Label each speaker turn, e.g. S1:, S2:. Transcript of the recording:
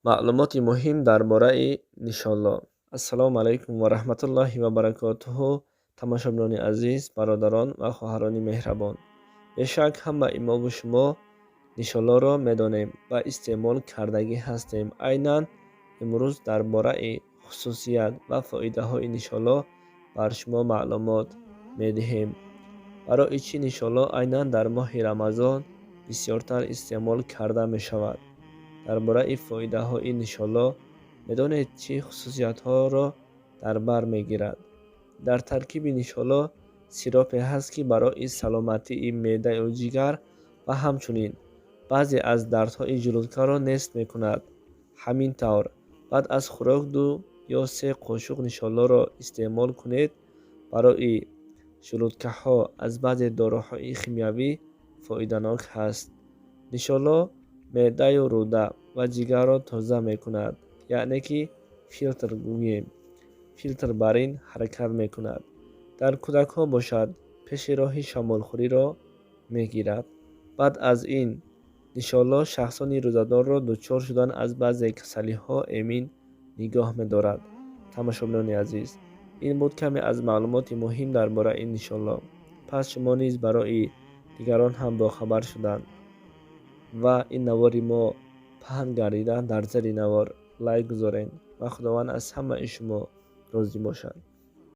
S1: Маълумоти муҳим дар бораи нишолло. Ассалому алайкум ва раҳматуллоҳи ва баракотуҳу. Тамошобинони азиз, бародарон ва хоҳарони меҳрабон, бешак, ҳамаи мову шумо нишоллоро медонем ва истеъмол кардагӣ ҳастем. Айнан имрӯз дар бораи хусусият ва фоидаҳои нишолло бар шумо маълумот медиҳем. Барои чӣ нишолло айнан дар моҳи Рамазон бисёртар истеъмол карда мешавад? Дар бораи фоидаҳои нишолло медонед, чӣ хусусиятҳоро дар бар мегирад? Дар таркиби нишолло сиропе ҳаст, ки барои саломатии меъдаю ҷигар ва ҳамчунин баъзе аз дардҳои желудкаро нест мекунад. Ҳамин тавр, баъд аз хӯрок ду ё се қошуқ нишоллоро истеъмол кунед, барои желудкаҳо аз баъзе доруҳои химиявӣ фоиданок ҳаст. Нишолло меъдаю рӯда ва ҷигарро тоза мекунад, яъне ки филтр гӯем, филтр бар ин ҳаракат мекунад. Дар кӯдакҳо бошад, пеши роҳи шамолхӯриро мегирад. Баъд аз ин, нишолло шахсони рӯзадорро дучор шудан аз баъзе касалиҳо эмин нигоҳ медорад. Тамошобинони азиз, ин буд каме аз маълумоти муҳим дар бораи нишолло. Пас шумо низ барои дигарон ҳам бохабар шуданд ва ин навори мо паҳн гардидан, дар зери навор лайк гузоред ва Худованд аз ҳамаи шумо розӣ бошад.